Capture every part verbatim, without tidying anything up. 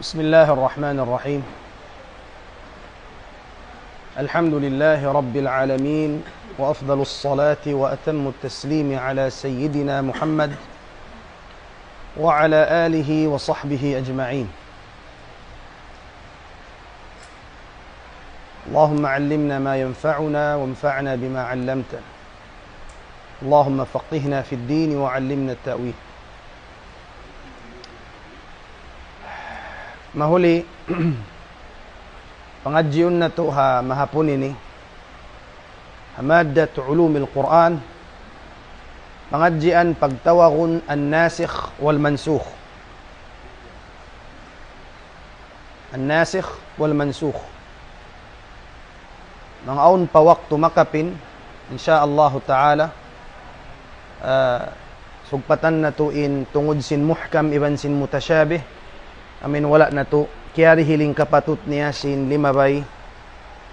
بسم الله الرحمن الرحيم. الحمد لله رب العالمين، وأفضل الصلاة وأتم التسليم على سيدنا محمد وعلى آله وصحبه أجمعين. اللهم علمنا ما ينفعنا وانفعنا بما علمتنا. اللهم فقهنا في الدين وعلمنا التأويل. Mahuli, pangadjiun natu' ha mahapun ini, ha maddat ulumil Qur'an, pangadjian pagtawagun an-nasikh wal mansukh. An-nasikh wal mansukh. Bang awn pa waktu makapin, insya Allahu ta'ala, ah, sugpatan natu' in tungud sin muhkam iban sin mutashabih, amin wala' natu' kiyarihilan kapatut niya sin limabay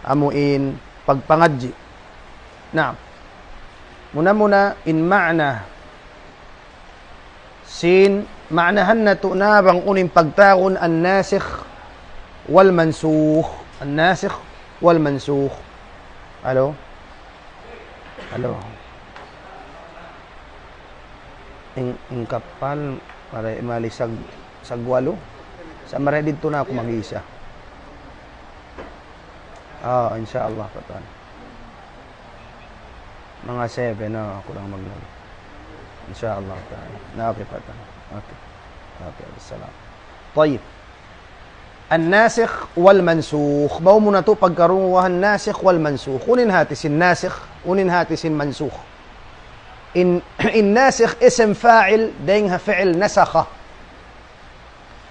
amu in pagpangadji'. Naam. Muna-muna in ma'na sin ma'nahan natu' na bang unu in pagtawagun an-nasikh wal mansukh. An-nasikh wal mansukh. Halo? Halo? In, in kapal, mari, mari sag, sagwalu. Sa' mari didtu na aku mag-isa. Ah, insya Allah, patan. Manga seven na aku lang maglagi. Insya Allah ta'ala. Na, okay, patan. Okay. Okay, assalam. Tayyib. An-nasikh wal mansukh. Baw mu natu' pagkarunguhan nasikh wal mansukh. Unu in hati sin nasikh, unu in hati sin mansukh. In, in nasikh ism fa'il, dayng ha fi'il nasakha.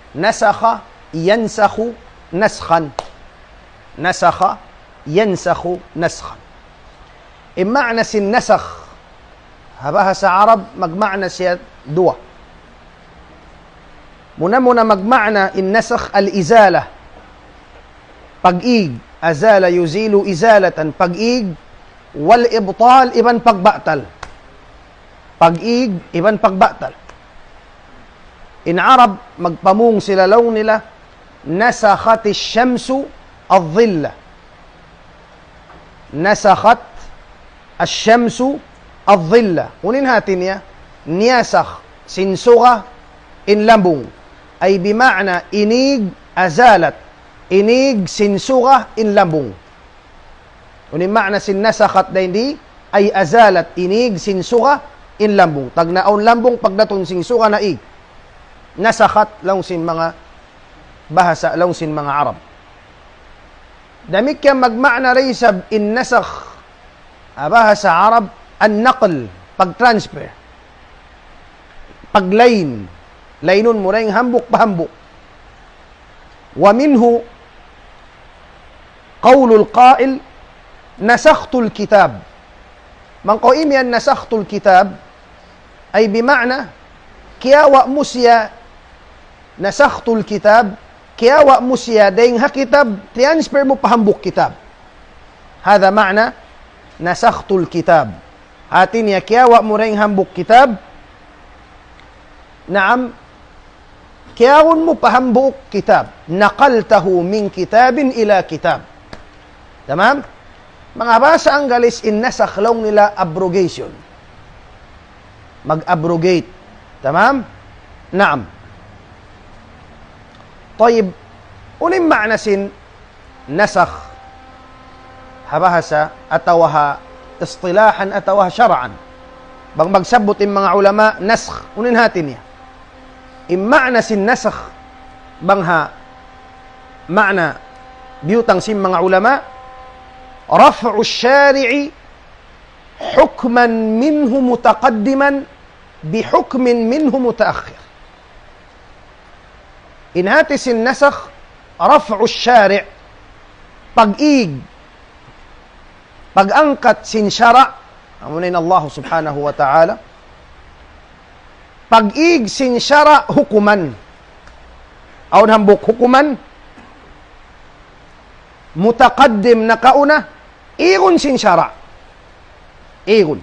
Nasakha yansakhu naskhan. Nasakha yansakhu naskhan. In ma'na sin nasakh, ha bahasa Arab, magma'na siya duwa. Muna-muna magma'na in nasakh al-izalah. Pag-ig, azala yuzilu izalatan, pag-ig, wal ibtal, iban pagbatal. Pag-ig, iban pagbatal. In Arab, magpamung sila laung nila, nasakhat ash-shamsu adh-dhilla. Nasakhat ash-shamsu adh-dhilla. Unu in hati niya? Niyasakh sin suga in lambung. Ay bima'na inig azalat. Inig sin suga in lambung. Unu in ma'na sin nasakhat dayn di? Ay azalat, inig sin suga in lambung. Tagna' awn lambung pagdatung sin suga na ig. Nasakhat laung sin manga bahasa, laung sin manga Arab. Damikkiyan magma'na da isab in nasakh, ha bahasa Arab, an-naql, pag-transfer. Paglain. Lainun mu dayn hambuuk pa hambuuk. ومنه قول القائل: نسخت الكتاب. Bang kaw imiyan نسخت الكتاب, ay bima'na, kiyawa' mu siya نسخت الكتاب, kiyawa' mu siya dayng ha kitab, transfer mu pa hambuuk kitab. هذا معنى نسخت الكتاب. Hati niya kiyawa' mu dayng hambuuk kitab. Naam. Kiyaun mu pa hambuuk kitab. نقلته من كتاب إلى كتاب. Tamam? Manga bahasa Anggalis in nasakh laung nila abrogation. Mag-abrogate. Tamam? Naam. Tayyib. Unu in ma'na sin nasakh ha bahasa atawa ha istilahan atawa ha shar'an. Bang magsabbut in manga ulama nasakh, unu in hati niya? In ma'na sin nasakh bang ha ma'na biyutang sin manga ulama, رفع الشارع حكما منه متقدما بحكم منه متأخر. In hati sin nasakh, رفع الشارع, pag-ig, pag-angkat sin sara', amuna in Allah subhanahu wa ta'ala, pag-ig sin sara' hukuman. Awn hambuuk hukuman, mutaqaddim nakauna, igun sin sara'. Igun.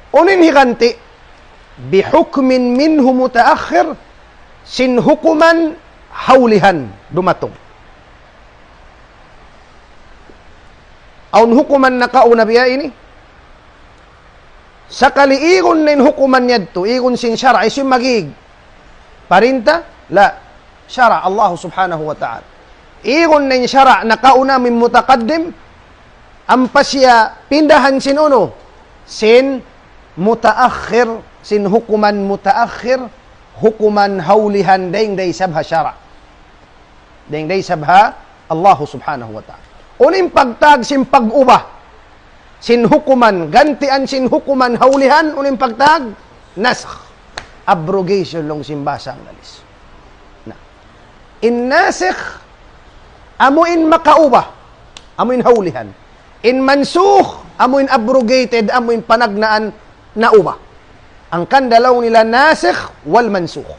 Unu in higanti', بحكم منه متأخر, sin hukuman hawlihan dumatung. Awn hukuman nakauna biya' ini. Sakali igun na in hukuman yadtu, igun sin sara', hisiyu in magig parinta? La, sara' Allah subhanahu wa ta'ala. Igun na in sara' nakauna min mutaqaddim, ampa siya pindahan sin unu? Sin mutaakhir, sin hukuman mutaakhir, hukuman hawlihan dayng da isab ha sara'. Dayng da isab ha Allah subhanahu wa ta'ala. Unu in pagtag sin pag-ubah sin hukuman, gantian sin hukuman hawlihan, unu in pagtag? Nasakh. Abrogation laung sin bahasa Anggalis. Na. In nasikh, amu in makaubah, amu in hawlihan. In mansukh, amu in abrogated, amu in panagnaan naubah. Hangkan da laung nila nasikh wal mansukh.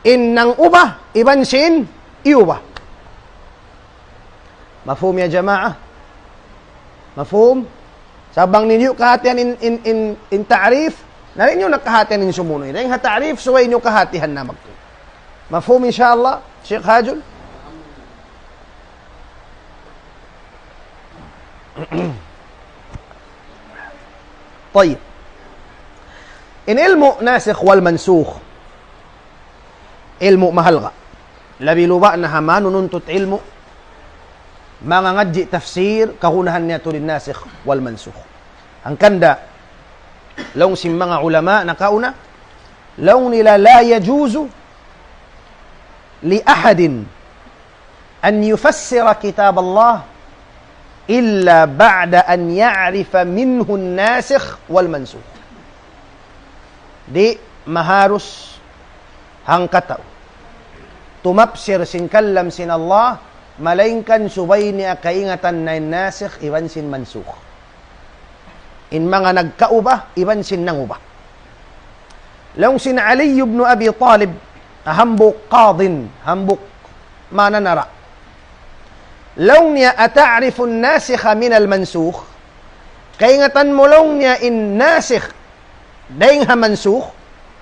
In nangubah, iban sin iyubah. Mafhum ya jamaa? Mafhum? Sa' bang niyu kahatihan in, in, in, in ta'rif, na di' niyu na kahatihan in sumunu'. Dayng ha ta'rif, subay niyu kahatihan na magtu. Mafhum insha Allah, Sheikh Hajun? Tayyib. In ilmu' nasikh wal mansukh, ilmu' mahalga'. Labi luba' na ha manununtut ilmu', mangangadji' tafsir, kagunahan niya tuud in nasikh wal mansukh. Hangkan da, laung sin manga ulama nakauna, laung nila لا يجوز لأحد أن يفسر كتاب الله إلا بعد أن يعرف منه الناسخ والمنسوخ. Di' maharus hangkatau tumapsir sin kalam sin Allah, malaingkan subay niya kaingatan na in nasikh iban sin mansukh. In manga nagkaubah, iban sin nangubah. Laung sin Ali ibn Abi Talib, hambuuk qadin, hambuuk mananara'. Laung niya, أتعرف الناسخ من المنسوخ؟ Kaingatan mu laung niya in nasikh, dayng ha mansukh,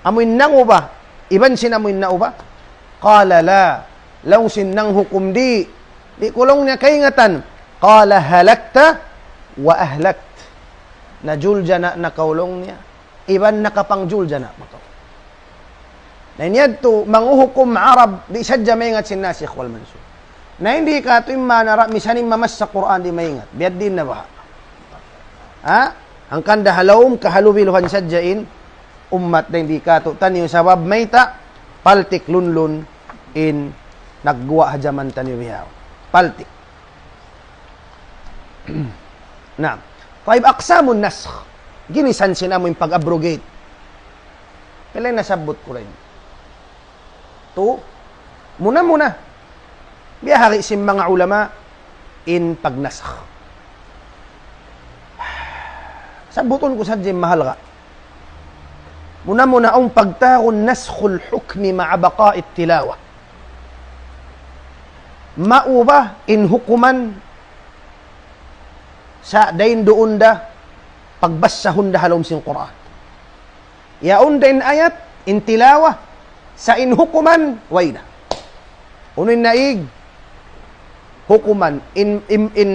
amu in nangubah, iban sin amu in naubah? قال لا. Laung sin nanghukum di', di' ku laung niya kaingatan. قال هلكت وأهلكت. Najuljana' na kaw laung niya. Iban nakapangjul jana' pa kaw. Na in yadtu, manghuhukum Arab, di' sadja maingat sin nasikh wal mansukh. Na in di' katu' in mananara', misan in mamassa Qur'an di' maingat. Biya' diin na baha'. Ha? Hangkan da ha lawm kahalubiluhan sadja in ummat, na in di' katu' taniyu sabab mayta', paltik lunlun in nagguwa' ha jaman taniyu bihaun. Paltik. Naam. Tayyib, aqsamun nasikh. Ginisan sin amu in pag-abrogate. Pila in nasabbut ku ra ini? Tu, muna-muna. Biyahagi sin manga ulama in pagnasikh. Sabbutun ku sadja in mahalga'. Muna-muna awn pagtawagun نسخ الحكم مع بقاء التلاوة. Maubah in hukuman sa' dayn duun da pagbassahun da ha lawm sin Qur'an. Yaun da in ayat, in tilawa, sa' in hukuman, way na. Unu in naig? Hukuman, in, in, in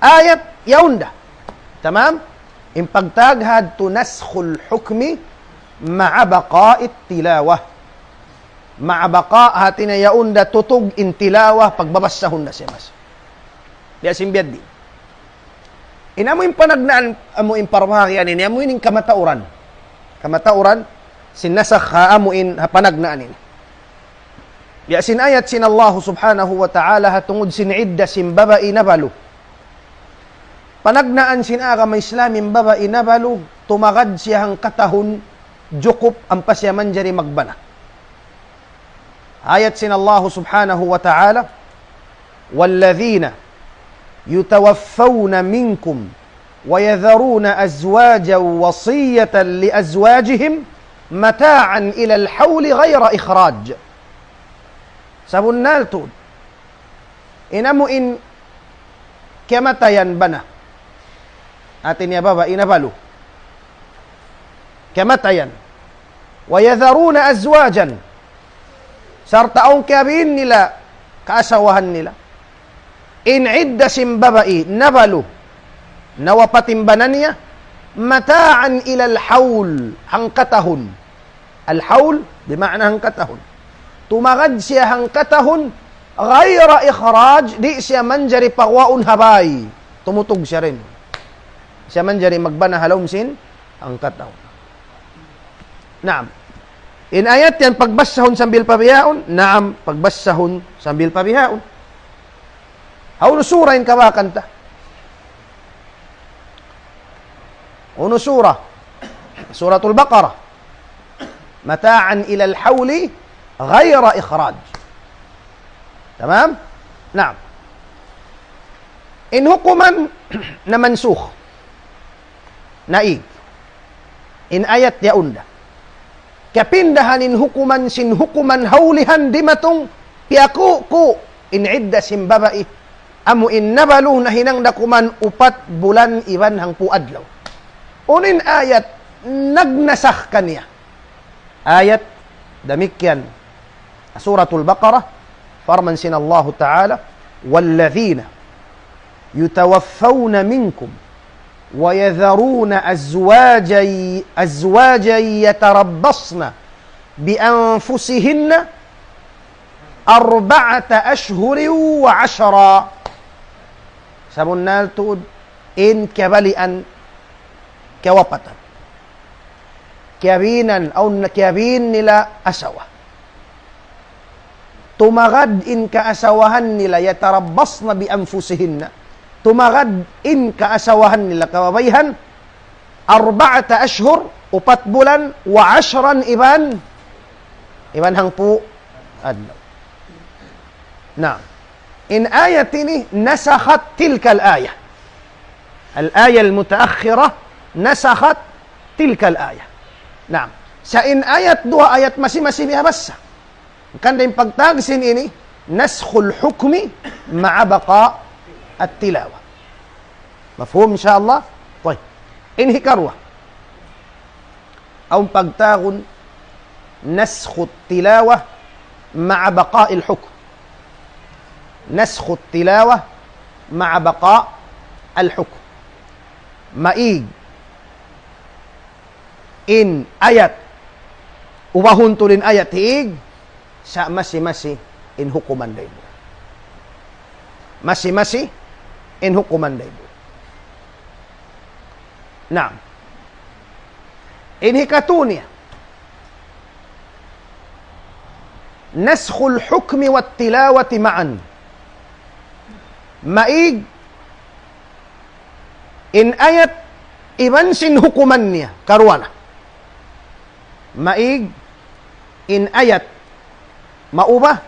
ayat, yaun da. Tamam? In pagtawag hadtu نسخ الحكم مع بقاء التلاوة. مع بقاء, hati niya yaun da tutug in tilawa, pagbabassahun da siya mas. Biya' sin biya' di. In amu in panagnaan, amu in parwagian ini, amu in kamatauran. Kamatauran, sin nasakh ha amu in ha panagnaan ini. Biya' sin ayat sin Allah subhanahu wa ta'ala ha tungud sin idda sin babai nabalu. Panagnaan sin agama Islam in babai nabalu, tumagad siya hangkatahun, jukup ampa siya manjari magbana. Ayat sin Allah subhanahu wa ta'ala, والذين يتوفون منكم ويذرون أزواجا وصية لأزواجهم متاعا إلى الحول غير إخراج. Sabunnal tuud, in amu in kiyamatayan bana. Hati niya babai nabalu. Kiyamatayan. ويذرون أزواجا. Sarta' awn kiyabin nila, kaasawahan nila. In idda sin babai, nabalu, nawapat in bana niya, متاعا إلى الحول, hangkatahun. Al-hawl, bima'na hangkatahun. Tumagad siya hangkatahun, غير إخراج, di' siya manjari paguwaun ha bay. Tumutug siya dayn. Siya manjari magbana ha lawm sin hangkatahun. Naam. In ayat yan, pagbasahun sambil pa bihaun? Naam, pagbasahun sambil pa bihaun. Hawnu sura in kabakan ta? Unu sura? Suratul Baqarah. متاعا إلى الحول غير إخراج. Tamam? Naam. In hukuman namansukh. Naig. In ayat yaun da. Kapindahan in hukuman sin hukuman hawlihan dimatung piyakuku in idda sin babai. Amu in nabalu nahinang da kuman upat bulan iban hangpu' adlaw. Unu in ayat nagnasakh kaniya? Ayat damikkiyan. Suratul Baqarah, parman sin Allahu Ta'ala, والذين يتوفون منكم ويذرون أزواجا، أزواجا يتربصن بأنفسهن أربعة أشهر وعشرا. Sabunnal tuud in kiyabalian, kiyawapatan. Kiyabinan, awn na kiyabin nila asawa. Tumagad in kaasawahan nila, يتربصن بأنفسهن. Tumagad in kaasawahan nila, kababaihan, أربعة أشهر, upat bulan, وعشرا, iban, iban hangpu' adlaw. Na, in ayat ini نسخت تلك الآية. الآية المتأخرة نسخت تلك الآية. Naam. Sa' in ayat duwa ayat masi-masi biyabassa. Hangkan da in pagtawag sin ini, نسخ الحكم مع بقاء التلاوة. Mafhum, insya Allah? Tayyib. In hikaruwa. Awn pagtawagun نسخ التلاوة مع بقاء الحكم. نسخ التلاوة مع بقاء الحكم. Maig in ayat, ubahun tuud in ayat hiig, sa' masi-masi in hukuman da isab. Masi-masi in hukuman da isab. Naam. In hikatu niya, نسخ الحكم والتلاوة معا. Maig in ayat iban sin hukuman niya, karuwa na. Maig in ayat maubah,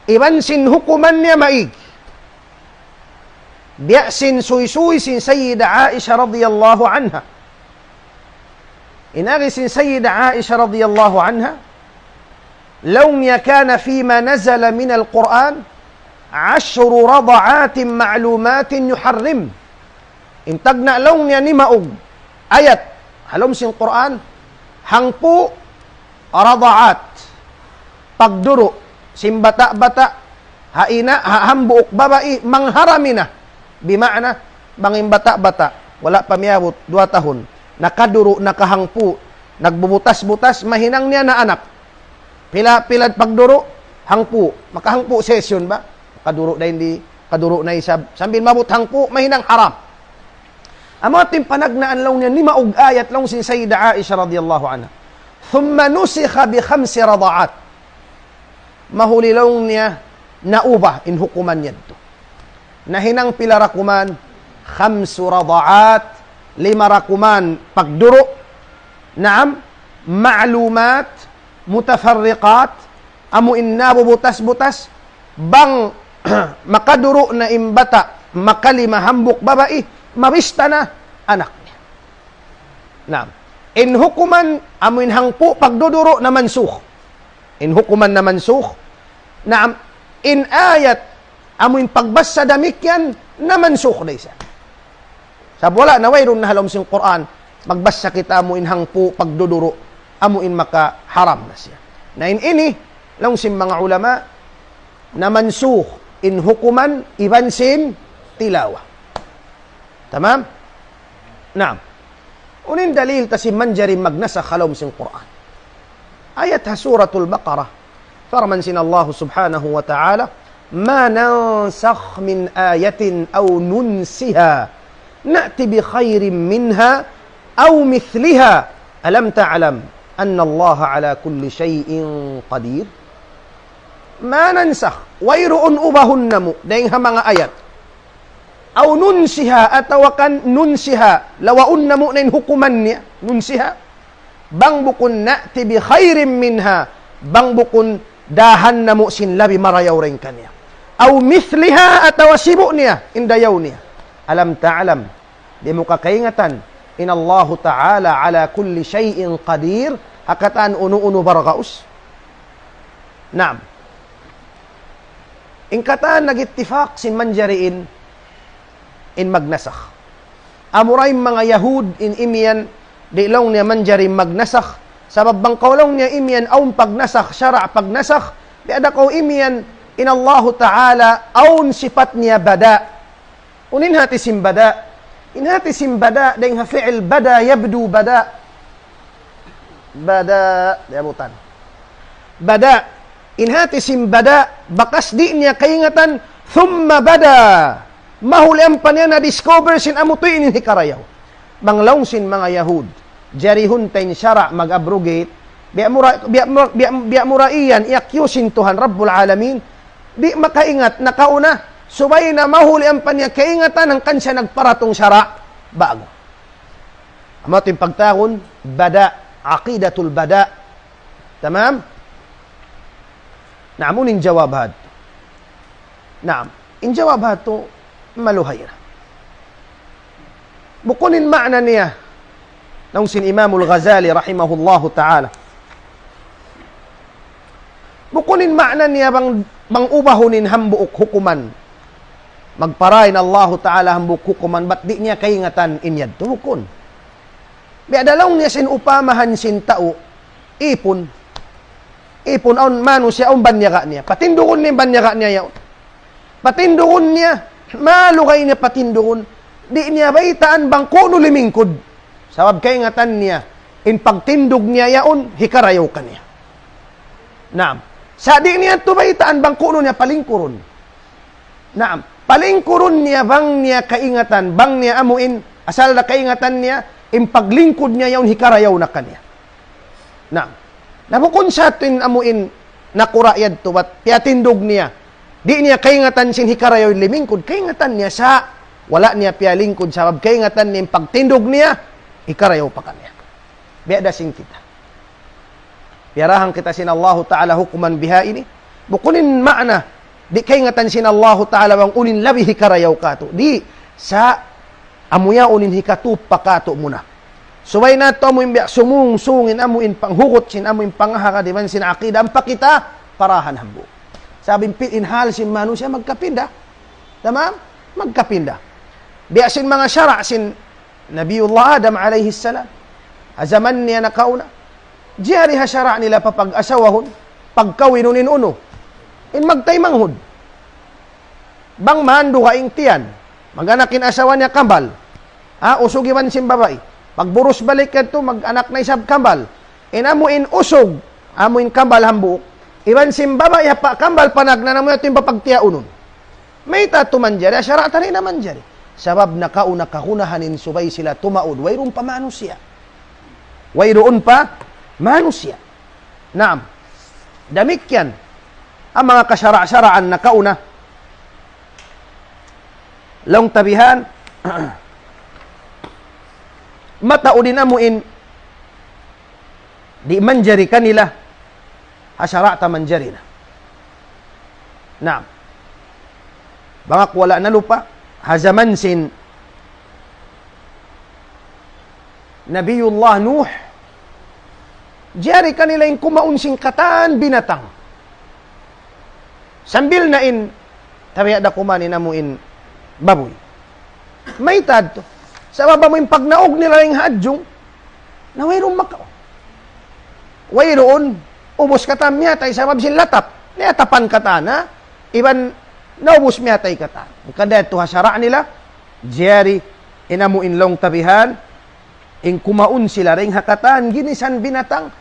iban sin hukuman niya maig. Biya' sin suysuy sin Sayyida Aisha radiyallahu anha. In agi sin Sayyida Aisha radiyallahu anha, laung niya كان فيما نزل من القرآن عشر رضعات معلومات يحرمن. In tagna' laung niya nimaug ayat ha lawm sin Qur'an, hangpu' rada'at, pagduru' sin bata'-bata', ha ina', ha hambuuk babai, mangharam na. Bima'na, bang in bata'-bata', wala' pa miyabut duwa tahun, nakaduru', nakahangpu', nagbubutas-butas, mahinang niya na anak. Pila-pila pagduru', hangpu'. Makahangpu' session ba? Kaduru' na in di, kaduru' na isab. Sambil maabut hangpu', mahinang haram. Amu in panagnaan laung niya nimaug ayat laung sin Sayyida Aisha radiyallahu anha. ثم نسخ بخمس رضعات. Mahuli laung niya naubah in hukuman niya yadtu. Nahinang pila ra kuman, خمس رضعات, lima ra kuman pagduru', naam, معلومات, متفرقات, amu in nabubutas-butas, bang makaduru' na in bata', makalima hambuuk babai, mabista na anak niya. Naam. In hukuman, amu in hangpu' pagduduru' namansukh. In hukuman namansukh. Naam, in ayat, amu in pagbassa damikkiyan, namansukh da isab. Sabab wala' na, wayruun na ha lawm sin Qur'an, magbassa kita amu in hangpu' pagduduru', amu in makaharam na siya. Na in ini, Laung sin manga ulama, namansukh in hukuman iban sin tilawa. Tamam? Naam. Unu in dalil ta sin manjari magnasakh ha lawm sin Qur'an? Ayat ha Suratul Baqarah. Parman sin Allah subhanahu wa ta'ala, ما ننسخ من آية أو ننسها نأت بخير منها أو مثلها ألم تعلم أن الله على كل شيء قدير. ما ننسخ, wayruun ubahun namu' dayn ha manga ayat. أو ننسها, atawa kan ننسها, lawaun namu' na in hukuman niya, ننسها. Bang bukun نأت بخير منها, bang bukun dahan namu' sin labi marayaw dayn kaniya. أو مثلها, atawa sibu' niya, in dayaw niya. ألم تعلم, di' mu ka kaingatan, in Allahu Ta'ala على كل شيء قدير, ha katan unu-unu bargaus. Naam. In katan nag-ittifaq sin manjari in, in magnasakh. Amura in manga Yahud in imiyan, di' laung niya manjari magnasakh. Sabab bang kaw laung niya imiyan awn pagnasakh, sara' pagnasakh, biya' da kaw imiyan in Allahu Ta'ala awn sipat niya bada'. Unu in hati sin bada'? In hati sin bada', dayn ha fi'il bada, yabdu bada. Bada, diyabutan. Bada. In hati sin bada, bakas di' niya kaingatan, ثم بدا. Mahuli ampa niya na-discover sin amu tuud in hikarayaw. Bang laung sin manga Yahud, jarihun ta in sara' mag-abrogate, biya' mura, biya', biya', biya' mura iyan, i-accuse sin Tuhan Rabbul Alamin, di' makaingat nakauna, subay na mahuli ampa niya kaingatan hangkan siya nagparatung sara' ba'gu. Amu tuud in pagtawagun bada', aqidatul bada'. Tamam? Naam, unu in jawab hat? Naam, in jawab hat tu maluhay na. Bukun in ma'na niya, laung sin Imamul Ghazali rahimahullahu ta'ala. Bukun in ma'na niya bang, bang ubahun in hambuuk hukuman. Magpara in Allahu Ta'ala hambuuk hukuman, bat di' niya kaingatan in yadtu, bukun. Biya' da laung niya sin upamahan sin tau, ipun. Ipun, awn manusiya', awn banyaga' niya. Patindugun niya in banyaga' niya yaun. Patindugun niya, malugay niya patindugun. Di' niya baytaan bang ku'nu limingkud. Sabab kaingatan niya, in pagtindug niya yaun, hikarayaw kaniya. Naam. Sa' di' niya tuud baytaan bang ku'nu niya palingkurun. Naam. Palingkurun niya bang niya kaingatan, bang niya amuin, asal da kaingatan niya, in paglingkud niya yaun hikarayaw na kaniya. Naam. Na bukun sa tuud in amuin nakura' yadtu bat piyatindug niya. Di' niya kaingatan sin hikarayaw in limingkud, kaingatan niya sa' wala' niya piyalingkud sabab kaingatan niya in pagtindug niya, hikarayaw pa kaniya. Biya' da sin kita. Piyarahan kita sin Allahu Ta'ala hukuman biha ini. Bukun in ma'na, di' kaingatan sin Allahu Ta'ala bang unu in labi hikarayaw katu'. Di', sa' amu yaun in hikatup pa katu' muna. Subay natu' amu in biya' sumung-sung in amu in panghugut sin amu in pangahagad iban sin aqida ampa kita parahan hambuuk. Sabab in pi-, in hal sin manusiya' magkapinda. Tamam? Magkapinda. Biya' sin manga sara' sin Nabiyullah Adam alayhi salam. Ha jaman niya nakauna. Jari ha sara' nila papag-asawahun, pagkawinun in unu. In magtaymanghud. Bang manduga in tiyan, mag-anak in asawa niya kambal. Ha, usug iban sin babai. Pagburus balik yadtu, mag-anak na isab kambal. In amu in usug, amu in kambal hambuuk. Iban sin babai, ha pa-, kambal panagnaan amu yadtu in papagtiyaunun. Mayta' tuud manjari, ha sara' ta di' na manjari. Sabab nakauna kagunahan in subay sila tumaud, wayruun pa manusiya'. Wayruun pa manusiya'. Naam. Damikkiyan, ang manga kasara'-saraan nakauna. Laung ta bihan, mataud in amu in, di' manjari kanila, ha sara' ta manjari na. Naam. Bang aku wala' nalupa, ha jaman sin Nabiyullah Nuh, jari kanila in kumaun sin katan binatang. Sambil na in, tabiya' da kuman in amu in babuy. Mayta' tu? Sabab amu in pagnaug nila in hadjung, na wayruun makaun. Wayruun Ubus katan miyatay sabab sin latap. Niyatapan katan, ha? Iban naubus miyatay katan. Hangkan da yadtu ha sara' nila, jari in amu in laung ta bihan, in kumaun sila dayn ha katan ginisan binatang,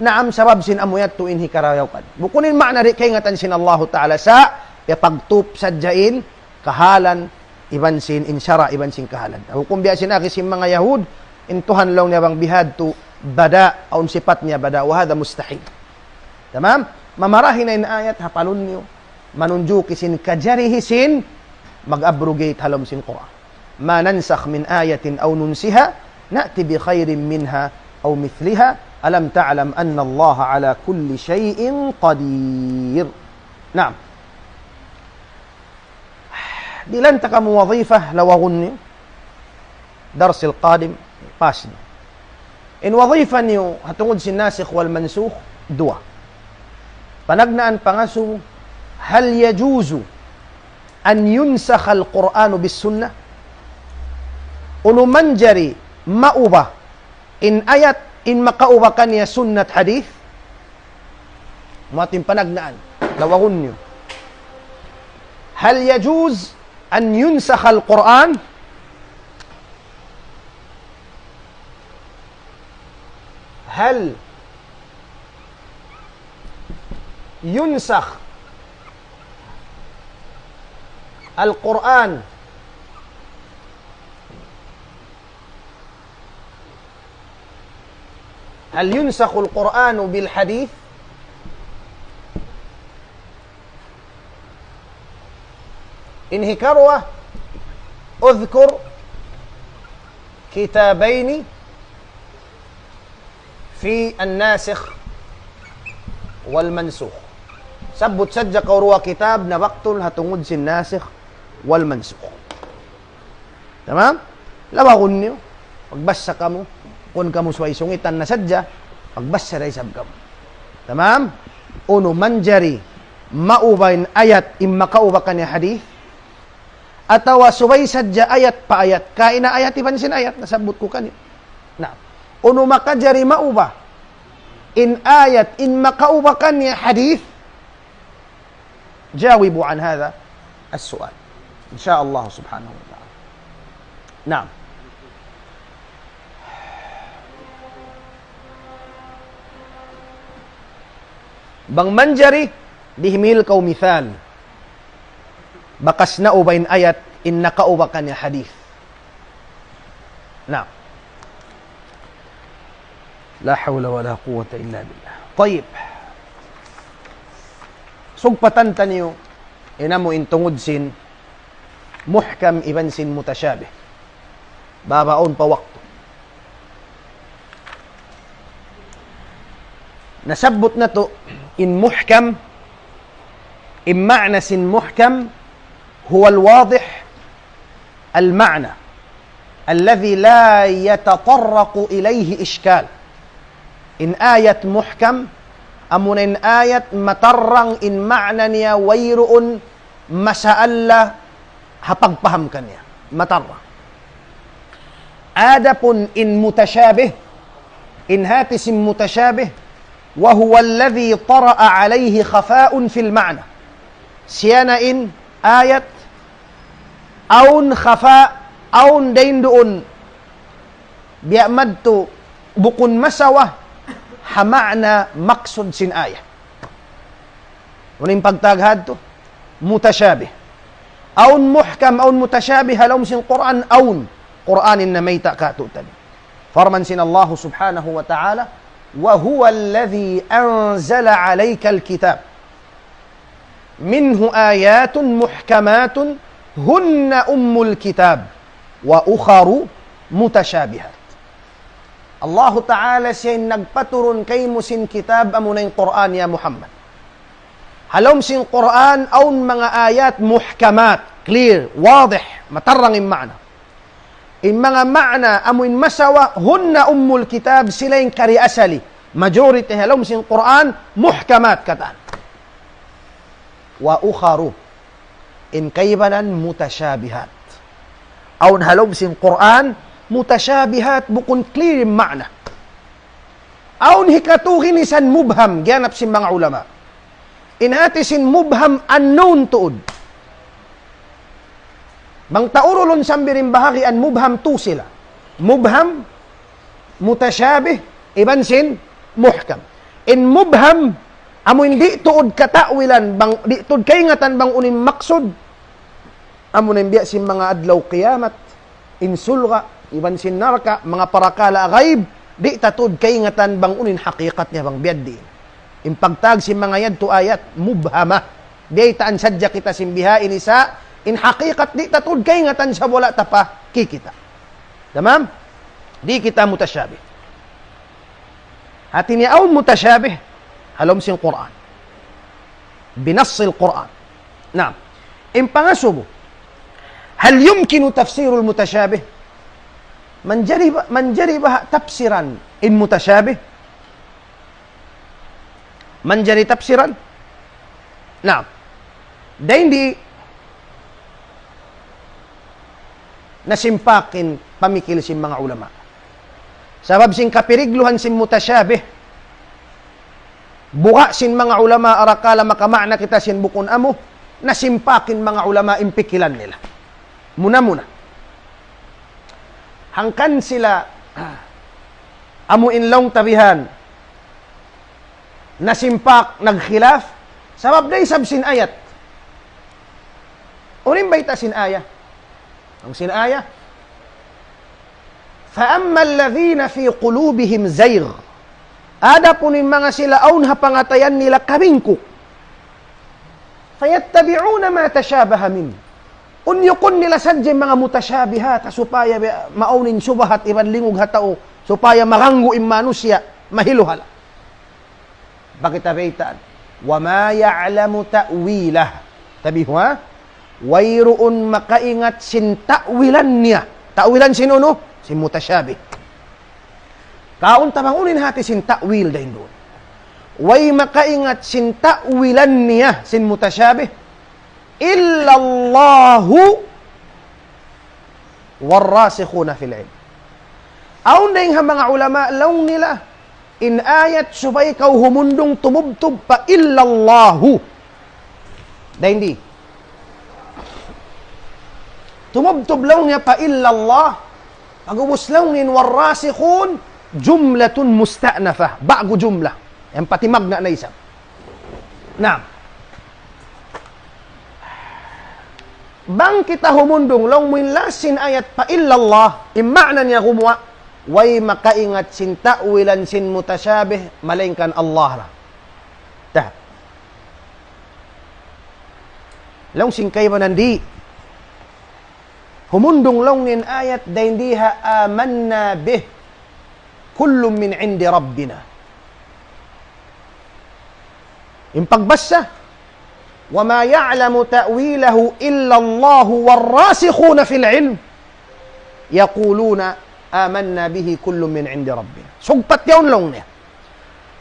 naam, sabab sin amu yadtu in hikarayawan. Bukun in ma'na di' kaingatan sin Allahu Ta'ala sa', ya pagtup sadja in kahalan iban sin in sara' iban sin kahalan. Hukum biya' sin agi sin manga Yahud, in Tuhan laung niya bang bihadtu bada', awn sipat niya bada', wa hadha mustahil. Tamam? Mamarahi na in ayat, hapalun niyu. Manunjuki sin kajarihi sin mag-abrogate ha lawm sin Qur'an. ما ننسخ من آية أو ننسها نأت بخير منها أو مثلها ألم تعلم أن الله على كل شيء قدير. Naam. Dihilan ta kamu wadhifa, lawagun niyu. Darsil qadim, pas niyu. In wadhifa niyu, ha tungud sin nasikh wal mansukh, duwa. Panagnaan pangasubu, هل يجوز أن ينسخ القرآن بالسنة؟ Unu manjari maubah in ayat in makauba kaniya sunnat hadith? Amu yadtu in panagnaan. Lawagun niyu. هل يجوز أن ينسخ القرآن؟ هل ينسخ القرآن هل ينسخ القرآن بالحديث؟ In hikaruwa, اذكر كتابين في الناسخ والمنسوخ. Sabbut sadja kaw duwa kitab nabaktul ha tungud sin nasikh wal mansukh. Tamam? Lawagun niyu. Pagbasa kamu, bukun kamu subay sungitan na sadja, pagbasa da isab kamu. Tamam? Unu manjari maubah in ayat in makauba kaniya hadith? Atawa subay sadja ayat pa ayat, kaina ayat iban sin ayat, nasabbut ku kaniyu. Na, unu makajari maubah in ayat in makauba kaniya hadith? جاوبوا عن هذا السؤال إن شاء الله سبحانه وتعالى. Naam. Bang manjari, dihimil kaw misal. Bakas nauba in ayat, in nakauba kaniya hadith. Naam. لا حول ولا قوة إلا بالله. Tayyib. Sugpatan taniyu, in amu in tungud sin muhkam iban sin mutashabih. Baba awn pa waktu. Nasabbut natu' in muhkam, in ma'na sin muhkam, هو الواضح المعنى الذي لا يتطرق إليه إشكال. In ayat muhkam, amuna in ayat matarrang in ma'na niya wayruun masaala ha pagpaham kaniya. Matarrang. Adapun in mutashabih, in hati sin mutashabih, وهو الذي طرأ عليه خفاء في المعنى. Siya na in ayat, awn khafa, awn dayn duun, biya' madtu bukun masawa, ha ma'na maksud sin ayat. Unu in pagtawag hadtu? Mutashabih. Awn muhkam, awn mutashabih, ha lawm sin Qur'an, awn. Qur'an in namayta' kātu'niyu. Parman sin Allah subhanahu wa ta'ala, وهو الذي أنزل عليك الكتاب منه آيات محكمات هن أم الكتاب وأخر متشابهات. Allahu Ta'ala siya in nagpaturun kaymu sin kitab amuna in Qur'an ya Muhammad. Ha lawm sin Qur'an, awn manga ayat muhkamat, clear, wadih, matarrang in ma'na. In manga ma'na amu in masawa, هن أم الكتاب, sila in kari asali. Majority ha lawm sin Qur'an, muhkamat katan. وأخر, in kaibanan mutashabihat. Awn ha lawm sin Qur'an, mutashabihat, bukun clear in ma'na. Awn hikatu ginisan mubham, giyanap sin manga ulama. In hati sin mubham, unknown tuud. Bang ta urulun sambil in bahagian mubham tu sila. Mubham, mutashabih, iban sin muhkam. In mubham, amu in di' tuud kata'wilan, bang, di' tuud kaingatan bang unu in maksud. Amu na in biya' sin manga adlaw kiyamat, in surga', iban sin narka', manga parakala' ghaib, di' ta tuud kaingatan bang unu in hakikat niya bang biya' diin. In pagtawag sin manga yadtu ayat mubhama. Biyaytaan sadja kita sin bihaini sa, in hakikat di' ta tuud kaingatan sa wala' ta pa kikita'. Tamam? Di' kita mutashabih. Hati niya awn mutashabih, ha lawm sin Qur'an. بنص القرآن. Naam. In pangasubu, هل يمكن تفسير المتشابه؟ Manjari ba, manjari ba tafsiran in mutashabih? Manjari tafsiran? Naam. Dayn di nasimpak in pamikil sin manga ulama. Sabab sin kapirigluhan sin mutashabih, buga' sin manga ulama arakala' makama'na kita sin bukun amu, nasimpak in manga ulama in pikilan nila. Muna-muna. Hangkan sila, amu in laung ta bihan, nasimpak, nagkhilaf, sabab da isab sin ayat. Unu in bayta' sin ayat? Laung sin ayat, فأما الذين في قلوبهم زيغ. Adapun in manga sila awn ha pangatayan nila kabingkuk. فيتبعون ما تشابه منه. Unyukun nila sadja in manga mutashabihat, supaya bi-, maawn in subahat iban lingug ha tau, supaya maganggu in manusiya', mahiluhala'. Bang kita baytaan. وما يعلم تأويله. Tabi' ha? Wayruun makaingat sin ta'wilan niya. Ta'wilan sin unu? Sin mutashabih. Kaun ta bang unu in hati sin ta'wil dayn duun. Way makaingat sin ta'wilan niya sin mutashabih. إلا الله والراسخون في العلم. Awn dayn ha manga ulama laung nila, in ayat subay kaw humundung tumubtub pa إلا الله. Dayn di. Tumubtub laung niya pa إلا الله. Pag'ubus laung niya in والراسخون جملة مستأنفة. Ba'gu jumlah. Yan pati magna na isab. Naam. Bang kita humundung laung mu in last sin ayat pa إلا الله, in ma'na niya gumuwa', way makaingat sin ta'wilan sin mutashabih, malaingkan Allah ra. Tah. Laung sin kaibanan di'. Humundung laung niya in ayat dayn di ha آمنا به كل من عند ربنا. In pagbasa, وما يعلم تأويله إلا الله والراسخون في العلم يقولون آمنا به كل من عند ربنا. Sugpat yaun laung niya.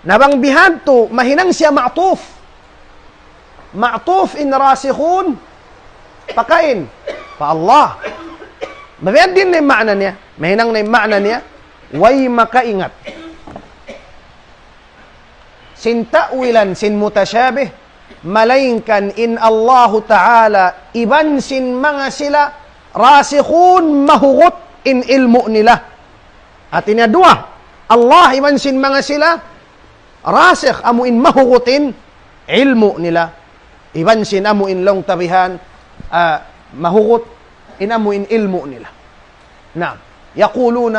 Na bang bihadtu, mahinang siya ma'tuf. Ma'tuf in rasikhun, pakain, pa Allah. Mabiya' diin na in ma'na niya. Mahinang na in ma'na niya. Way makaingat sin ta'wilan sin mutashabih, malaingkan in Allahu Ta'ala iban sin manga sila rasikhun, mahugut in ilmu' nila. Hati niya duwa, Allah iban sin manga sila rasikh, amu in mahugut in ilmu' nila. Iban sin amu in laung ta bihan, ah, mahugut in amu in ilmu' nila. Naam. يقولون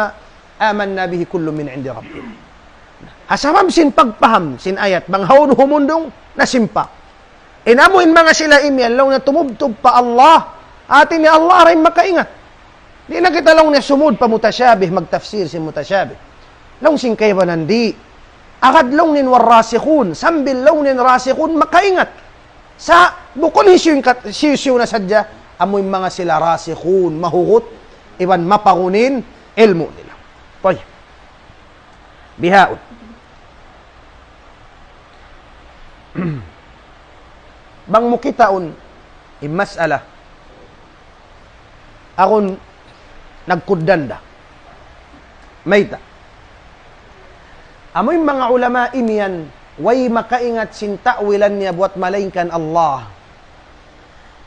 آمنا به كل من عند ربنا. Ha sabab sin pagpaham sin ayat, bang hawnu humundung, nasimpak. In amu in manga sila imiyan, laung niya tumubtub pa Allah, hati niya Allah ra in makaingat. Di' na kita laung niya sumud pa mutashabih, magtafsir sin mutashabih. Laung sin kaibanan di'. Agad laung niya in والراسخون, sambil laung niya in rasikhun makaingat. Sa' bukun hisiyu in kat-, hisiyu-siyu na sadja, amu in manga sila rasikhun, mahugut, iban mapagun in ilmu' nila. Tayyib. Bihaun. Bang mu kitaun in mas'ala, agun nagkugdan da. Mayta'? Amu in manga ulama imiyan, way makaingat sin ta'wilan niya buwat malaingkan Allah.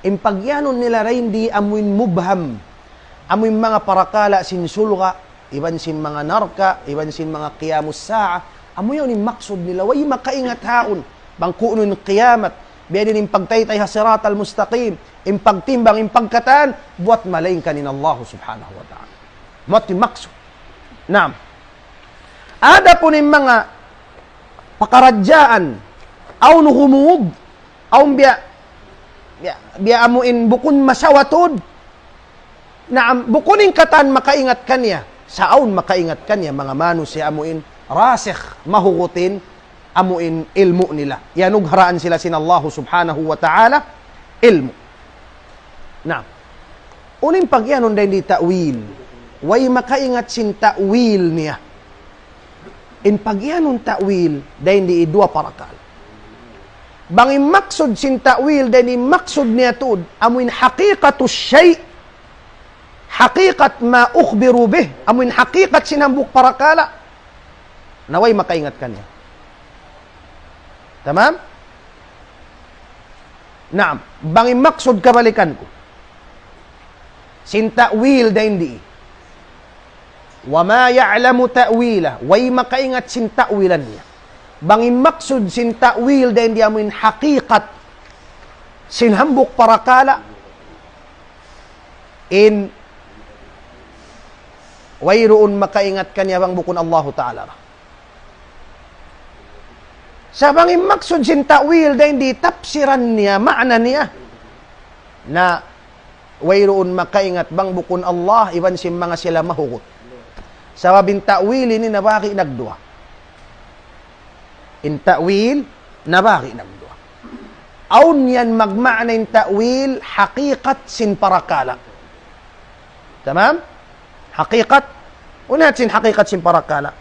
In pagiyanun nila dayn di amu in mubham, amu in manga parakala' sin surga', iban sin manga narka', iban sin manga qiyamus sa'a, amu yaun in maksud nila, way makaingat haun, bang ku'nu in qiyamat, biya' diin in pagtaytay ha siratal mustaqim, in pagtimbang, in pagkatan, buwat malaingkan in Allah subhanahu wa ta'ala. Amu in maksud. Naam. Adapun in manga pakaradjaan, awn ghumud, awn biya', biya', biya' amu in bukun masawa tuud. Naam, bukun in katan makaingat kaniya. Sa' awn makaingat kaniya, manga manusiya' amu in rasikh, mahugut in, amu in ilmu' nila. Iyanugharaan sila sin Allahu subhanahu wa ta'ala ilmu'. Naam. Unu in pagiyanun dayn di ta'wil? Way makaingat sin ta'wil niya. In pagiyanun ta'wil, dayn di duwa parakala'. Bang in maksud sin ta'wil, dayn di maksud niya tuud, amu in haqiqatus shay', haqiqat ma ukhbiru bih, amu in haqiqat sin hambuuk parakala', na way makaingat kaniya. Tamam? Naam, bang in maksud kabalikan ku. Sin ta'wil dayn di. وما يعلم تأويله, way makaingat sin ta'wilan niya. Bang in maksud sin ta'wil dayn di amu in haqiqat sin hambuuk parakala', in wayruun makaingat kaniya bang bukun Allahu Ta'ala. Sa' bang in maksud sin ta'wil dayn di tafsiran niya, ma'na niya, na wayruun makaingat bang bukun Allah iban sin manga sila mahugut. Sabab in ta'wil ini nabahagi' nagduwa. In ta'wil nabahagi' nagduwa. Awn yan magma'na in ta'wil haqiqat sin parakala'. Tamam? Haqiqat. Unu in hati sin haqiqat sin parakala'?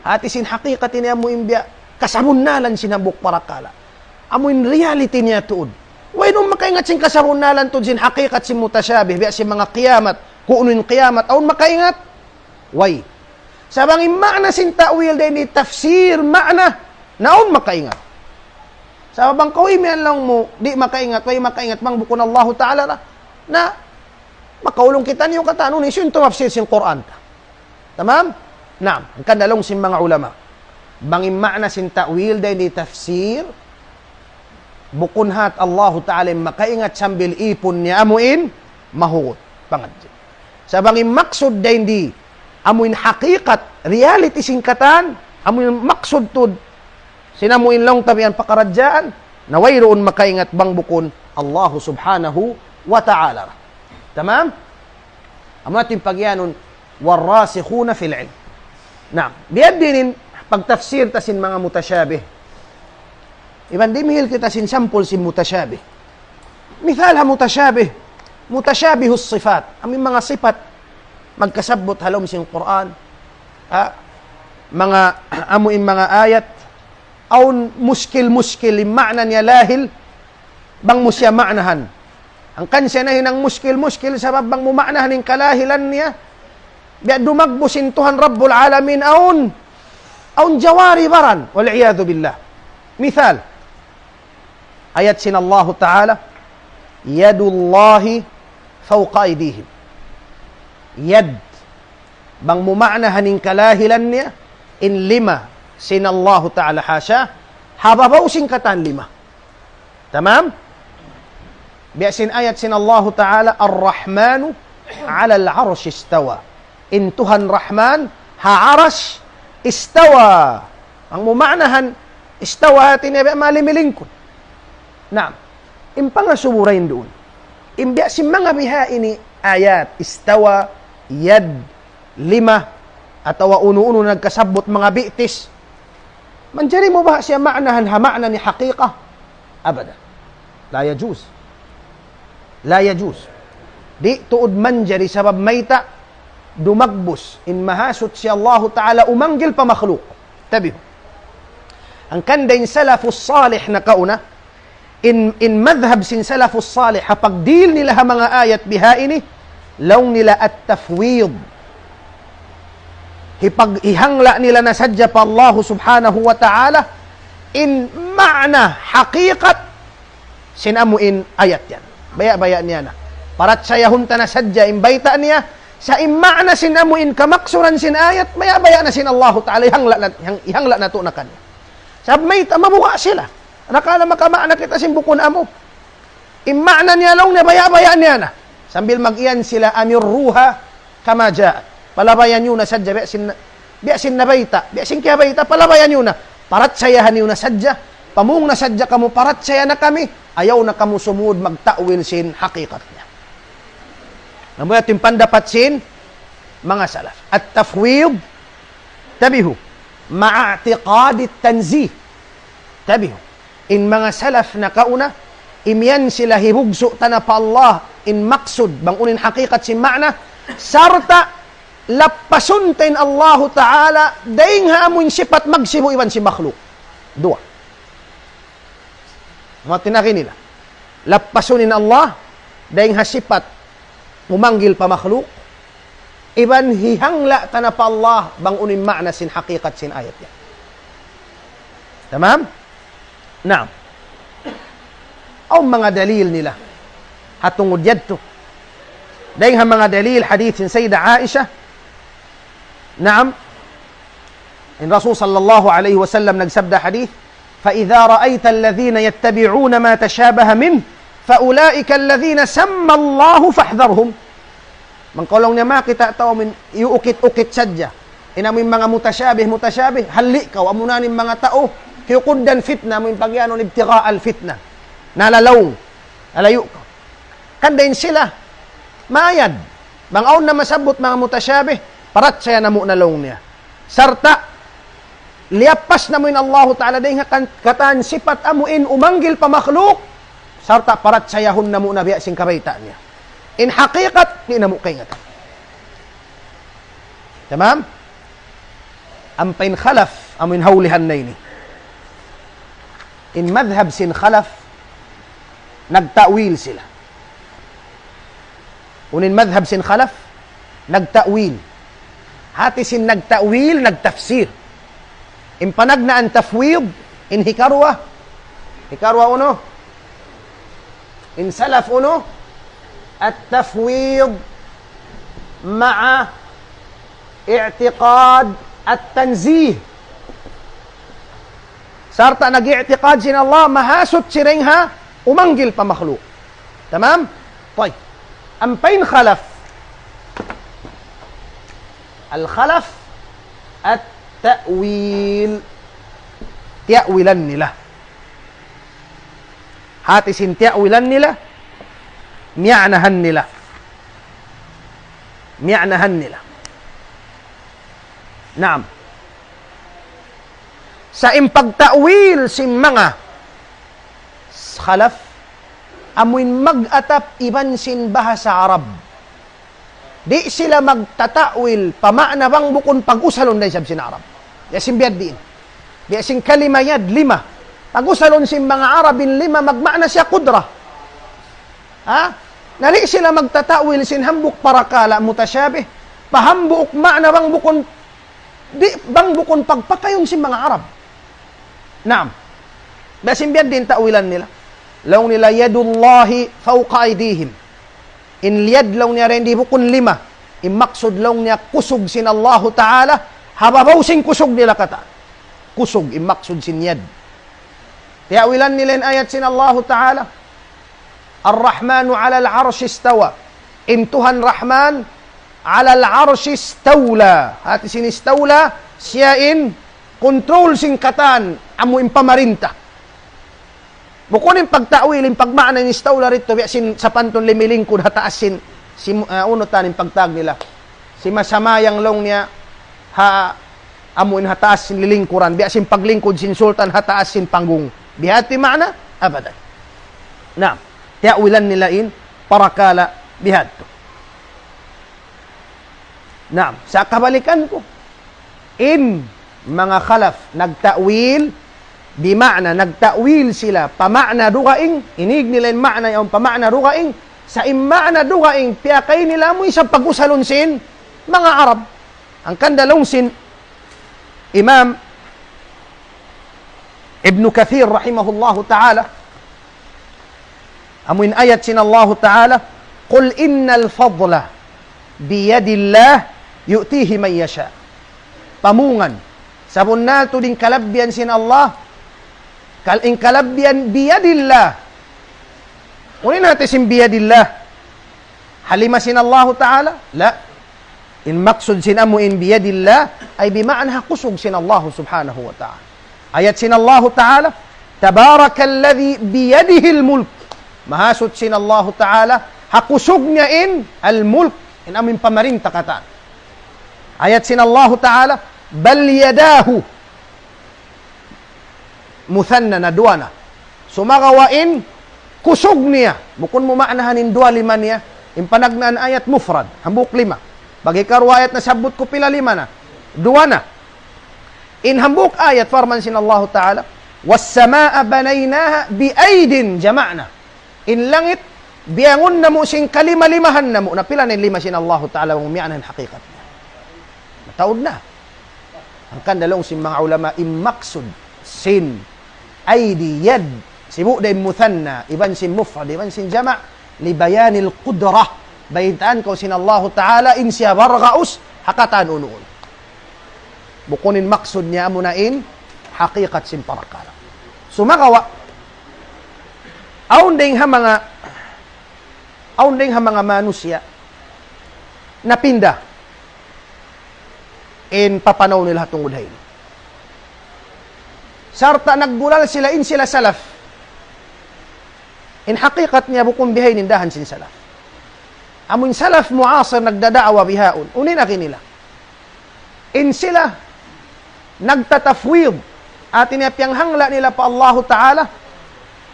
Hati sin haqiqat ini amu in biya' kasabunnalan sin hambuuk parakala'. Amu in reality niya tuud. Wayruun makaingat sin kasabunnalan tuud sin haqiqat sin mutashabih, biya' sin manga qiyamat, ku'nu in qiyamat, awn makaingat? Way. Sa' bang in ma'na sin ta'wil dayn di tafsir ma'na, na awn makaingat. Sabab bang kaw imiyan laung mu, di' makaingat, way makaingat, bang bukun Allahu Ta'ala ra. Na, makaulung kitaniyu katan, unu in hisiyu in tumafsir sin Qur'an ta. Tamam? Naam, hangkan laung sin manga ulama. Bang in ma'na sin ta'wil dayn di tafsir, bukun hat Allahu Ta'ala in makaingat sambil ipun niya amu in mahugut. Pangadji. Sa' bang in maksud dayn di, amu in haqiqat, reality sin katan, amu in maksud tuud, sin amu in laung ta biya' yan pakaradjaan, na wayruun makaingat bang bukun Allahu subhanahu wa ta'ala. Tamam? Amu yadtu in pagiyanun, والراسخون في العلم. Naam, biya' diin in pagtafsir ta sin manga mutashabih. Iban dimihil kita sin sampul sin mutashabih. Misal ha mutashabih, mutashabihus sifat. Amu in manga sipat, magkasabbut ha lawm sin Qur'an. Ha? Manga, amu in manga ayat, awn muskil-muskil, in ma'na niya lahil, bang mu siya ma'nahan. Hangkan siya nahinang muskil-muskil, sabab bang mu ma'nahan in kalahilan niya, biya' dumagbus in Tuhan Rabbul Alamin awn, awn jawari baran, والعياذ بالله. Misal, ayat sin Allahu Ta'ala, يد الله فوق أيديهم. Yad, bang mu ma'nahan in kalahilan niya, in lima sin Allahu Ta'ala, hasha, ha babaw sin katan lima. Tamam? Biya' sin ayat sin Allahu Ta'ala, الرحمن على العرش استوى. In Tuhan Rahman, ha Arash, istawa. Bang mu ma'nahan, istawa hati niya biya' malimilingkud. Naam. In pangasubu dayn duun. In biya' sin manga biha ini ayat, istawa, yad, lima, atawa unu-unu nagkasabbut manga bi'tis. Manjari mu ba siya ma'nahan ha ma'na niya haqiqa? Abada. La yajuz. La yajuz. Di' tuud manjari sabab mayta' dumagbus in Mahasuchi Allahu Ta'ala umanggil pa makhluk. Tabihu. Hangkan da in salafus salih nakauna, in, in madhab sin salafus salih, ha pagdihil nila ha manga ayat biha ini, laung nila at-tafwid. Hipag-, hihangla' nila na sadja pa Allahu Subhanahu wa Ta'ala in ma'na hakikat sin amu in ayat yan. Baya'-baya' niya na. Parachayahun ta na sadja in bayta' niya, sa' in ma'na sin amu in kamaksuran sin ayat, baya'-baya' na sin Allahu Ta'ala, hihangla' na, hihang-, hihangla' natu' na kaniya. Sabab mayta', mabuga' sila. Nakala makama'na kita sin bukun amu. In ma'na niya laung niya, baya'-baya' niya na. Sambil mag-iyan sila, "أمروها كما جاءت." Palabayan niyu na sadja, biya' sin, biya' sin nabayta', biya' sin kiyabayta', palabayan niyu na. Parachayahan niyu na sadja, pamung na sadja kamu, parachaya na kami, ayaw na kamu sumud magta'wil sin hakikat niya. Amu yadtu in pandapat sin manga salaf. At-tafwid, tabihu, ma'a i'tiqadit tanzih. Tabihu. In manga salaf nakauna, imiyan sila hibugsu' ta na pa Allah, in maksud, bang unu in hakikat sin ma'na, sarta' lappasun ta in Allahu Ta'ala, dayn ha amu in sipat magsibu' iban sin makhluk. Duwa. Mati na kinila. Lappasun in Allah, dayn ha sipat, mumanggil pa makhluk, iban hihangla' ta na pa Allah, bang unu in ma'na sin hakikat sin ayat yan. Tamam? Naam. Awn manga dalil nila. Ha tungud yadtu. Dayn ha manga dalil hadith sin Sayyidah Aisha. Naam. In Rasul sallallahu alayhi wasallam nagsabda hadith, فإذا رأيت الذين يتبعون ما تشابه منه فأولئك الذين سمى الله فاحذرهم. Bang kaw laung niya makakita' tau amu in iyuukit-ukit sadja. In amu in manga mutashabih, mutashabih, halli' kaw, amu na in manga tau, kiyukuddan fitna, amu in pagiyanun ibtigha'al fitna. Nalalaung, nalayu' kaw. Hangkan dayn sila, mayad. Bang awn na masabbut manga mutashabih, parachaya namu' na laung niya. Sarta', liyappas namu' in Allahu Ta'ala dayn ha kan-, katan sipat amu in umanggil pa makhluk, sarta' parachayahun namu' na biya' sin kabayta' niya. In hakikat, di' namu' kaingatan. Tamam? Ampa in khalaf, amu in hawlihan na ini. In madhab sin khalaf, nagta'wil sila. Unu in madhab sin khalaf, nagta'wil. Hati sin nagta'wil, nagtafsir. In panagnaan tafwid, in hikaruwa, hikaruwa unu, in salaf unu, at-tafwid ma'a i'tiqad at-tanzih. Sarta' nag-i'tiqad sin Allah, mahasuchi dayn ha umanggil pa makhluk. Tamam? Tayyib. Ampa in khalaf. Al-khalaf at-ta'wil. Tiya'wilan nila. Hati sin tiya'wilan nila, miya'nahan nila. Miya'nahan nila. Naam. Sa' in pagta'wil sin manga khalaf, amu in mag-atap iban sin bahasa Arab. Di' sila magtata'wil pa ma'na bang bukun pag-usalun da isab sin Arab. Biya' sin biya' diin. Biya' sin kalima yad, lima. Pag-usalun sin manga Arab in lima, magma'na siya kudra. Ha? Na di' sila magtata'wil sin hambuuk parakala' mutashabih. Pa hambuuk ma'na bang bukun, di', bang bukun pagpakayun sin manga Arab. Naam. Biya' sin biya' diin ta'wilan nila. Laung nila, "Yadullahi fawqa aydihim." In yad laung niya dayn di bukun lima. In maksud laung niya kusug sin Allahu Ta'ala, ha babaw sin kusug nila katan. Kusug in maksud sin yad. Tiya'wilan nila in ayat sin Allahu Ta'ala, "Ar-Rahmanu 'alal 'arshi istawa." In Tuhan Rahman, 'alal 'arshi istawla. Hati sin istawla, siya in control sin katan, amu in pamarinta. Bukun in pagta'wil, in pagma'na in istawla didtu, biya' sin sapantun limilingkud ha taas sin, sin, ah, unu ta in pagtawag nila. Simasamayang laung niya, ha, amu in ha taas sin lilingkuran, biya' sin paglingkud sin sultan ha taas sin panggung. Bihadtu in ma'na? Abadan. Na, tiya'wilan nila in parakala' bihadtu. Naam, sa' kabalikan ku, in manga khalaf nagta'wil, bima'na nagta'wil sila pa ma'na dugaing, inīg nila in ma'na yaun pa ma'na dugaing, sa' in ma'na dugaing piyakay nila amu isab pag-usalun sin manga Arab. Hangkan da laung sin Imam Ibn Kathir rahimahullahu ta'ala, amuin ayat sin Allahu ta'ala, قل إن الفضل بيد الله يؤتيه من يشاء. Pamungan, sabunnal tuud in kalabbihan sin Allah, kal-, in kalabbihan بيد الله. Unu in hati sin بيد الله? Ha lima sin Allahu ta'ala? La. In maksud sin amuin بيد الله, ay bima'na ha kusug sin Allahu subhanahu wa ta'ala. Ayat sin Allahu ta'ala, تبارك الذي بيده الملك. Mahasuchi in Allahu ta'ala, ha kusug niya in al-mulk, in amuin pamarinta katan. Ayat sin Allahu ta'ala, بل يداه مثنى, na duwa na. Sumagawa' in kusug niya, bukun mu maanahan in duwa lima niya, in panagnaan ayat mufrad, hambuuk lima. Bang hikaruwa ayat nasabbut ku pila lima na? Duwa na. In hambuuk ayat parman sin Allahu ta'ala, والسماء بنيناها بأيد, jama' na. In langit, biyangun namu' sin kalima-limahan namu'. Na pila na in lima sin Allahu ta'ala, bang mu miyaanahan hakikat niya? Mataud na. Hangkan da laung sin manga ulama, in maksud sin aidi, yad, sibu' da in muthanna, iban sin mufrad, iban sin jama', لبيان القدرة. Baytaan kaw sin Allahu ta'ala, in siya bargaus ha katan unu-unu. Bukun in maksud niya amuna in hakikat sin parakala'. Sumagawa', awn dayng ha manga, awn dayng ha manga manusiya', napinda in papanaw nila ha tungud ha ini. Sarta' naggulal sila in sila salaf. In hakikat niya bukun bihaini in dahan sin salaf. Amun salaf muasir nagdada'wa bihaun, unu in agi nila? In sila nagtatafwid, hati niya piyanghangla' nila pa Allahu ta'ala,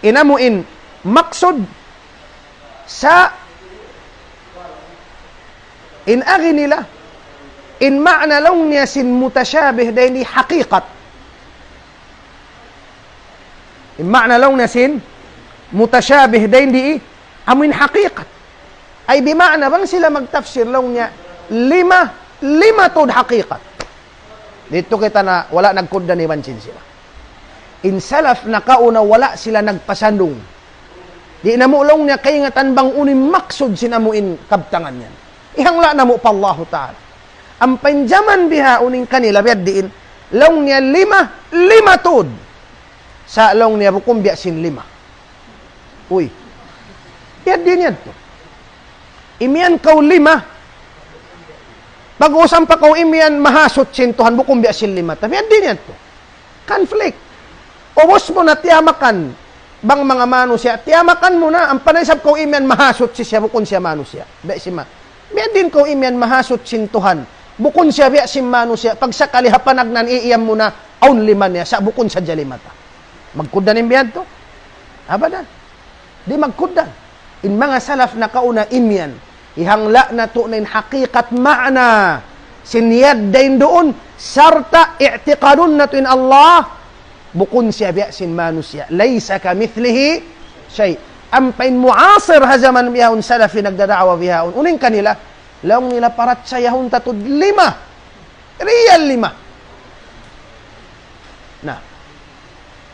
in amu in maksud sa' in agi nila, in ma'na laung niya sin mutashabih dayn di hakikat. In ma'na laung niya sin mutashabih dayn di amuin hakikat. Ay bima'na bang sila magtafsir laung niya lima, lima tuud hakikat. Didtu kita na wala' nagkugdan iban sin sila. In salaf nakauna wala' sila nagpasandung. Di' namu' laung niya kaingatan bang unu in maksud sin amu in kabtangan yan. Ihangla' namu' pa Allahu ta'ala. Ampa in jaman bihaun in kanila, biya' diin, laung niya lima, lima tuud. Sa' laung niya bukun biya' sin lima. Uy. Biya' diin yan tu. Imiyan kaw lima. Pag-uusap pa kaw imiyan mahasuchi in Tuhan, bukun biya' sin lima. Tapi biya' diin yan tu. Conflict. Ubus mu na tiyamakan. Bang manga manusiya', tiyamakan mu na, ampa na isab kaw imiyan mahasuchi siya, bukun siya manusiya'. Biya' sin ma-, biya' diin kaw imiyan mahasuchi in Tuhan. Bukun siya biya' sin manusiya'. Pag sakali ha panagnaan iyan mu na, awn lima niya, sa' bukun sadja lima ta. Magkugdan in biya' tu? Abadan. Di' magkugdan. In manga salaf nakauna imiyan, ihangla' natu' na in hakikat ma'na sin yad dayn duun, sarta' i'tiqadun natu' in Allah, bukun siya biya' sin manusiya'. ليس كمثله شيء. Ampa in muasir ha jaman bihaun, salafi nagdada'wa bihaun. Unu in kanila, laung nila parachayahun ta tuud lima. Real lima. Na.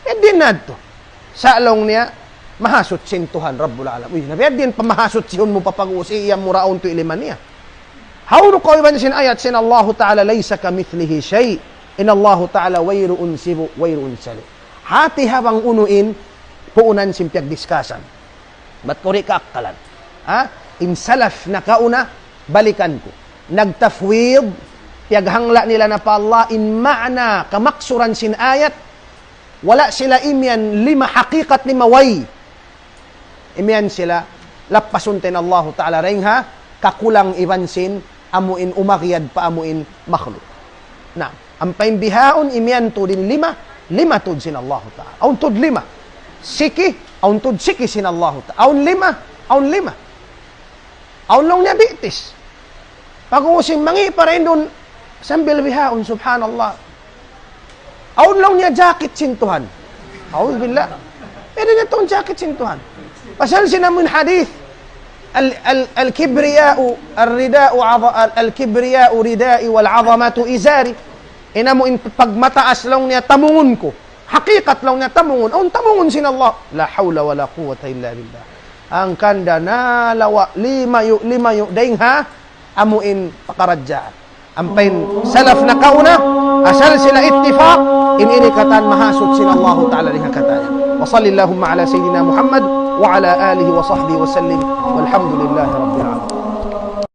Biya' diin na tu. Sa' laung niya, mahasuchi in Tuhan Rabbul Alam. Uy, na biya' diin pa mahasuchihun mu pa pag-uus, iyan mu ra awn tu lima niya. Hawnu kaw iban sin ayat sin Allahu ta'ala ليس كمثله شيء. In Allahu ta'ala wayruun sibu', wayruun sali'. Hati ha bang unu in, puunan sin piyagdiskasan. Bat kaw di' kaakkalan. Ha? In salaf nakauna, balikan ku. Nagtafwid, piyaghangla' nila na pa Allah, in ma'na, kamaksuran sin ayat, wala' sila imiyan lima hakikat lima way. Imiyan sila, lappasun ta in Allahu ta'ala dayn ha, kakulang iban sin, amu in umagiyad pa amu in makhluk. Na, ampa in bihaun imiyan tuud in lima, lima tuud sin Allahu ta'ala. Awn tuud lima. Siki, awn tuud siki sin Allahu ta'ala. Awn lima, awn lima. Awn laung niya bitis. Pag-uus in mangi' pa dayn duun sambil bihaun, subhanallah. Awn laung niya jacket sin Tuhan. A'udhu billah. Pwede niya tuud jacket sin Tuhan. Pasal sin amu in hadith. Al-, al-, الكبرياء رداء عظ-، al-, الكبرياء ردائي والعظمة إزاري. In amu in pagmataas laung niya tamungun ku. Hakikat laung niya tamungun. Awn tamungun sin Allah. لا حول ولا قوة إلا بالله. Hangkan da nalawa' limayu', limayu' dayn ha amu in pakaradjaan. Ampa in salaf nakauna, asal sila ittifaq, in ini katan mahasut sin Allahu Ta'ala dayn ha katan yan. وصل اللهم على سيدنا محمد وعلى آله وصحبه وسلم، والحمد لله رب العالمين.